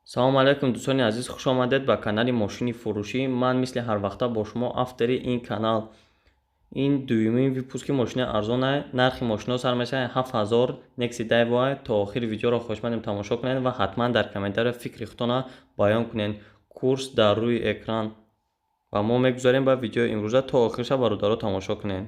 Салому алайкум, дӯстони азиз, хуш омадед ба канали мошини фурӯшӣ. Ман мисли ҳарвақта бо шумо, автори ин канал. Ин дуюмин выпуски мошини арзона. Нархи мошино сар мешавад 7000, Некси Дайво. То охири видеоро хоҳишмандем тамошо кунед ва ҳатман дар комментария фикри худтона баён кунед. Курс дар рӯи экран ва мо мегузарем ба видеои имрӯза. То охирша, бародаро, тамошо кунед.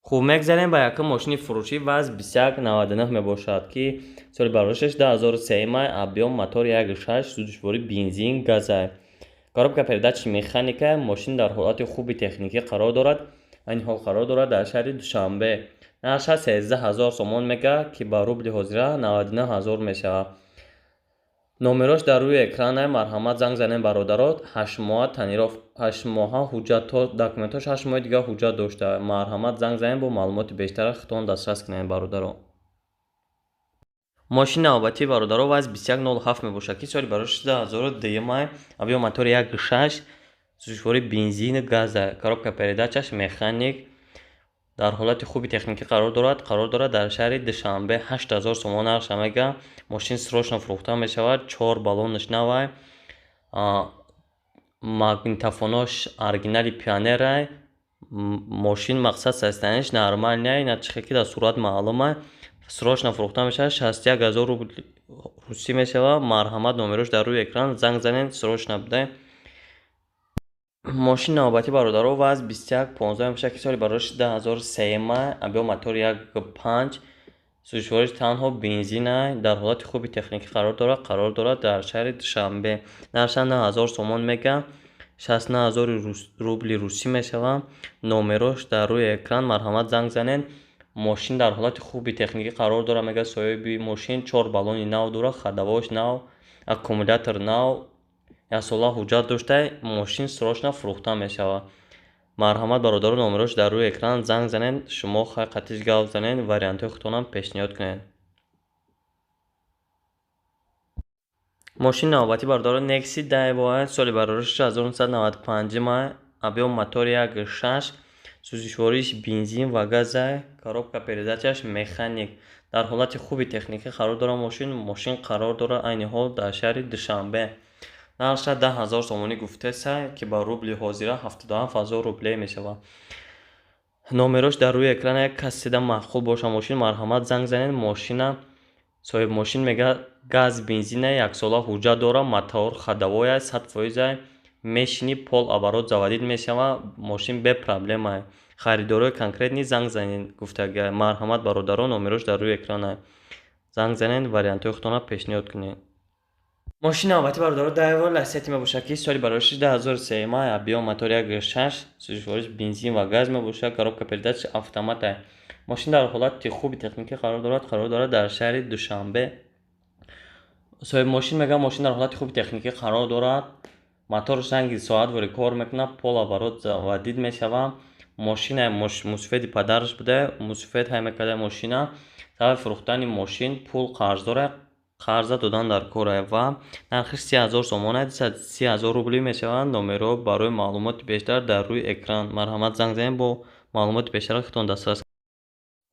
Хуб, мегзарем ба якум мошини фурӯшӣ. ВАЗ 2199 мебошад, ки соли бароришаш 2003 май, объём мотор 1,6, сӯзишворӣ бензин, газа, коробка передачи механика. Мошин дар ҳолати хуби техникӣ қарор дорад, айни ҳол қарор дорад дар шаҳри Душанбе. Нархаш 13 000 сомон мега, ки ба рубли ҳозира 99 000 мешавад. Номерош дар рӯи экрана, марҳамат, занг занем, бародарот. 8 моҳа 8 моҳа ҳуҷҷатҳо, документҳош 8 моҳи дигар ҳуҷҷат дошта. Марҳамат, занг занем, бо маълумоти бештара худтон дастрас кунед, бародаро. Мошини навбатӣ, бародаро, ВАЗ 2107 мебошад, ки соли барои 2002 май, объём мотори 1,6, сӯзишворӣ бензин, газа, коробка передачаш механик, дар ҳолати хуби техникӣ қарор дорад, қарор дорад дар шаҳри Душанбе. 8000 сомон нархша мега. Мошин срочно фурӯхта мешавад. Чор баллонаш навай, магнитофонош оригинали Пионерай. Мошин, мақсад, состоянияш нормальный, ина чихе ки дар сурат маълума. Срочно фурӯхта мешавад, 61 000 рубли русӣ мешавад. Марҳамат, номерош дар рӯи экран, занг занед, срочно бидай. Мошини навбатӣ, бародаро, ВАЗ 2115 мебошад, ки соли барориш 2003 май, объём мотор 1,5, сӯзишвориш танҳо бензина, дар ҳолати хуби техникӣ қарор дорад, қарор дорад дар шаҳри Душанбе. Нархша 9000 сомон мега, 69 000 рубли русӣ мешавад. Номерош дар рӯи экран, марҳамат, занг занед. Мошин дар ҳолати хуби техникӣ қарор дорад, мега соҳиби мошин. Чор баллони нав дорад, ходовош нав, аккумулятор нав, яксола ҳуҷҷат дошта. Мошин срочно фурӯхта мешавад. Марҳамат, бародаро, номерош дар рӯи экран, занг занед, шумо хай қатиш гап занед, вариантҳои худтонам пешниҳод кунед. Мошини навбатӣ, бародаро, Некси Дайво, соли бароришаш 1995 май, объём мотор 1,6, сӯзишвориш бензин ва газа, коробка передачаш механик, дар ҳолати хуби техникӣ қарор дорад мошин. Мошин қарор дорад айни ҳол дар шаҳри Душанбе. Нархша 10 000 сомонӣ гуфтеса, ки ба рубли ҳозира 77 000 рубле мешавад. Номерош дар рӯи экран. Як каседа маъқул боша мошин, марҳамат, занг занед. Мошина соҳиби мошин мега, газ, бензина, яксола ҳуҷҷат дорад, мотор ходовоя, 100%, мешини, полоборот заводить мешавад, мошин бепроблема. Харидорои конкретный занг занед гуфтага. Марҳамат, бародаро, номерош дар рӯи экрана, занг занед, вариантҳои худтонро пешниҳод кунед. Мошини навбатӣ, бародаро, Дайво Ласети мебошад, ки соли бароришаш 2003 май, объём мотор 1,6, сӯзишвориш бензин ва газ мебошад, коробка передач автомата. Мошин дар ҳолати хуби техникӣ қарор дорад, қарор дорад дар шаҳри Душанбе. Соҳиби мошин мегӯяд, мошин дар ҳолати хуби техникӣ қарор дорад, моторш ранги соатвори кор мекунад, полоборот заводить мешавад. Мошина мусофеди падараш буда, мусофед ҳай мекарда мошина. Сабаби фурӯхтани мошин пул қарздора, қарза додан дар кора ва нархиш 30 000 сомона, 30 000 рубли мешавад. Номерҳо барои маълумоти бештар дар рӯи экран, марҳамат, занг занед, бо маълумоти бештар худтон дастрас.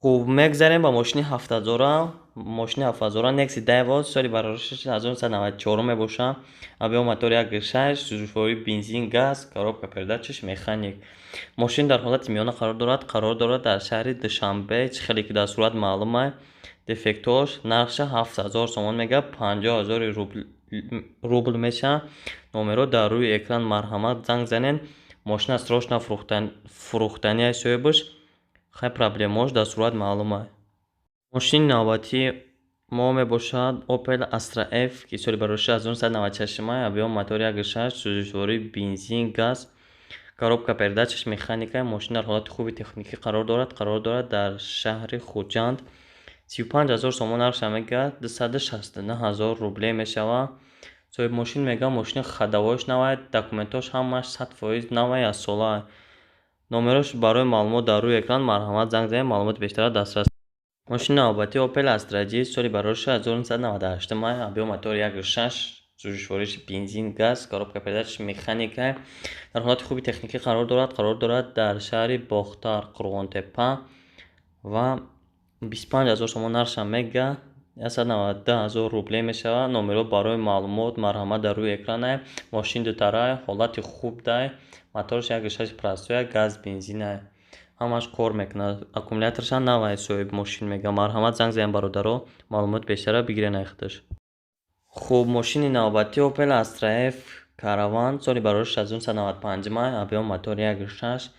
Хуб, мегзарем ба мошини ҳафтҳазора. Мошини ҳафтҳазора Некси Дайво, соли бароришаш 1994 мебошад, объём мотор 1,6, сӯзишвории бензин, газ, коробка передачаш механик. Мошин дар ҳолати миёна қарор дорад, қарор дорад дар шаҳри Душанбе. Чӣ хеле ки дар сурат маълума дефектош. Нархша 7000 сомон мега, 50 000 рубл мешавад. Номерҳо дар рӯи экран, марҳамат, занг занед. Мошина срочно фурӯхтанияи соҳибаш, хай проблемаош дар сурат маълума. Мошини навбатии мо мебошад Opel Astra F, ки соли бароришаш 1996 май, объём мотор 1,6, сӯзишвории бензин, газ, коробка передачаш механика. Мошин дар ҳолати хуби техникӣ қарор дорад, қарор дорад дар шаҳри Хуҷанд. 35 000 сомон нархша мега, 269 000 рубле мешавад. Соҳиби мошин мега, мошини ходовояш навай, документҳош ҳамааш 100% навай, яксола. Номерош барои маълумот дар рӯи экран, марҳамат, занг занед, маълумоти бештара дастрас. Мошини навбатии Opel Astra G, соли бароришаш 1998 май, объём мотор 1,6. Сӯзишвориш бензин, газ, коробка передач механика. Дар ҳолати хуби техникӣ қарор дорад. Қарор дорад дар шаҳри Бохтар, Қурғонтеппа, ва 25 000 сомон нархша мега, 192 000 рубле мешавад. Номерҳо барои маълумот, марҳамат, дар рӯи экрана. Мошин дутара, ҳолати хуб дай, моторш 1,6 простой, газ, бензина, ҳамаш кор мекунад. Аккумуляторша навай, соҳиби мошин мега. Марҳамат, занг занед, бародаро, маълумоти бештара бигиред ай худаш. Хуб, мошини навбатӣ Opel Astra F Caravan, соли барориш 1995 май, объём мотор 1,6,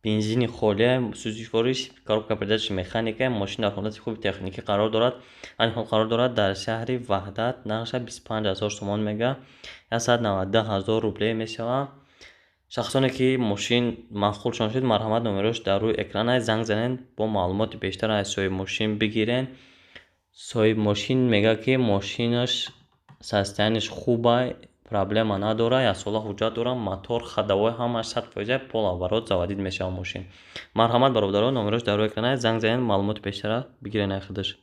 бензини холия, сӯзишвориш, коробка передачи механика. Мошин дар ҳолати хуби техникӣ қарор дорад. Айни ҳол қарор дорад дар шаҳри Ваҳдат. Нархша 25 000 сомон мега, 192 000 рубле мешавад. Шахсоне ки мошин маъқулшон шуд, марҳамат, номерош дар рӯи экран, занг занед, бо маълумоти бештар аз соҳиби мошин бигиред. Соҳиби мошин мегӯяд, ки мошинаш состояние ш хубай, проблема надорад, яксола ҳуҷҷат дорад, мотор, ходовой ҳамаш 100%, полуоборот заводить мешавад мошин. Марҳамат, бародаро, номерош дар рӯи экран, занг занед, маълумоти бештара бигиред ай худаш.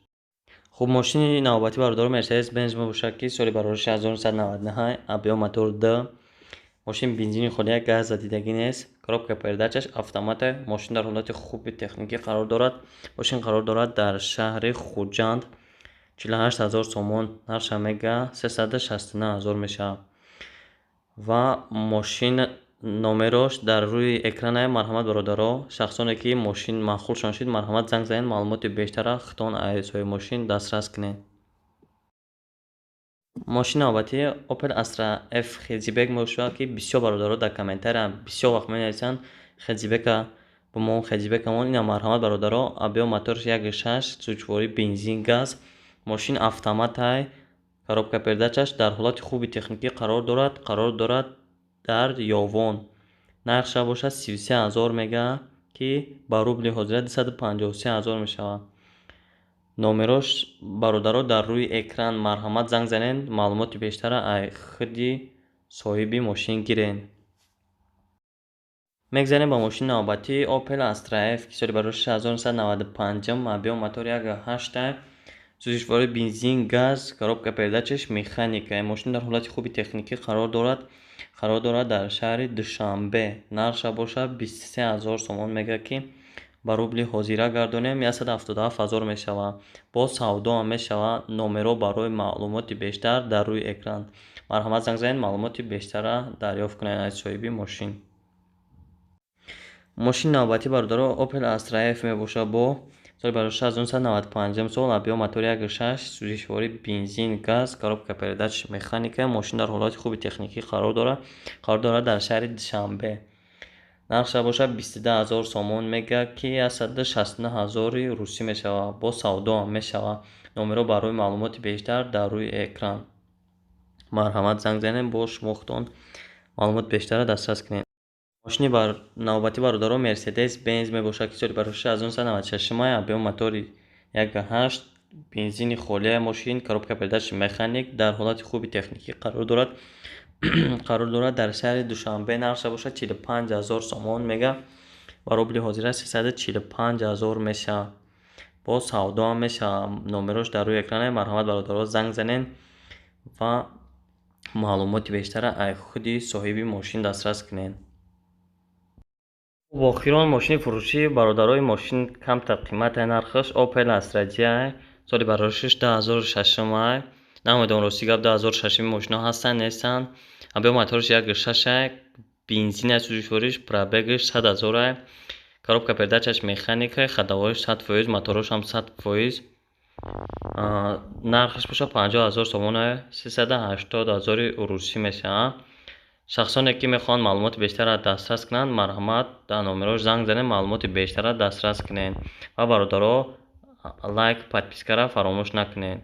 Хуб, мошини навбатӣ, бародаро, Мерседес Бенз мебошад, ки соли барориши 1999, объём мотор д. Мошин бензини холия, газ задидагӣ нест, коробка передача ш автомата. Мошин дар ҳолати хуби техникӣ қарор дорад. Мошин қарор дорад дар шаҳри Хуҷанд. 48 000 сомон нархша мега, 369 000 мешавад. Ва мошин номерош дар рӯи экрана. Марҳамат, бародаро, шахсоне ки мошин маъқулшон шуд, марҳамат, занг занед, маълумоти бештара худтон аз соҳиби мошин дастрас кунед. Мошини навбатӣ Opel Astra F хэтчбек мебошад, ки бисёр бародаро дар комментария бисёр вақт менависанд: «Хэтчбека бимон, хэтчбекамон». Ина, марҳамат, бародаро, объём моторш 1,6, сӯзишворӣ бензин, газ, мошин автоматай, коробка передача ш дар ҳолати хуби техникӣ қарор дорад. Қарор дорад дар Ёвон. Нархша бошад 33 000 мега, ки ба рубли ҳозира 253 000 мешавад. Номерош, бародаро, дар рӯи экран, марҳамат, занг занед, маълумоти бештара аз худи соҳиби мошин гиред. Мегзарем ба мошини навбатӣ Opel Astra F, ки соли барориши 1995, объём мотор 1,8, сӯзишвории бензин, газ, коробка передача ш механика. Мошин дар ҳолати хуби техникӣ қарор дорад. Қарор дорад дар шаҳри Душанбе. Нархша бошад 23 000 сомон мега, ки ба рубли ҳозира гардонем, 177 000 мешавад. Боз савдоам мешавад. Номерҳо барои маълумоти бештар дар рӯи экран. Марҳамат, занг занед, маълумоти бештара дарёфт кунед аз соҳиби мошин. Мошини навбатӣ, бародаро, Opel Astra F мебошад бо соли барориши 1995 сол, объём мотор 1,6, сӯзишворӣ бензин, газ, коробка передач механика. Мошин дар ҳолати хуби техникӣ қарор дорад. Қарор дорад дар шаҳри Душанбе. Нархша бошад 22 000 сомон мега, ки 169 000-и русӣ мешавад. Боз савдоам мешавад. Номерҳо барои маълумоти бештар дар рӯи экран. Марҳамат, занг занед, бо шумо худтон маълумоти бештарро дастрас кунед. Мошини навбатӣ, бародаро, Мерседес Бенз мебошад, ки соли барориши 1996 май, объём мотори 1,8, бензини холия мошин, коробка передач механик, дар ҳолати хуби техникӣ қарор дорад. Қарор дорад дар шаҳри Душанбе. Нархша бошад 45 000 сомон мега, ба рубли ҳозира 345 000 мешавад. Боз савдоам мешавад. Номерош дар рӯи экране. Марҳамат, бародаро, занг занед ва маълумоти бештара аз худи соҳиби мошин дастрас кунед. Охирон мошини фурӯшӣ, бародарои, мошин камтар қимате нархаш. Opel Astra J, соли бароришиш 2006 ай. Намедонам, рости гап, 2006 мошино ҳастанд, нестанд. Объём моторш 1,6, бензин, сӯзишвориш, пробег иш 100 000 ай, коробка передача ш механика, ходовой ш 100%, моторошам 100%. Нархаш бошад 50 000 сомон, 380 000-и русӣ мешавад. Шахсоне ки мехоҳанд маълумоти бештарро дастрас кунанд, марҳамат, дар номерош занг занед, маълумоти бештарро дастрас кунед. Ва, бародаро, лайк, подписка ра фаромӯш накунед.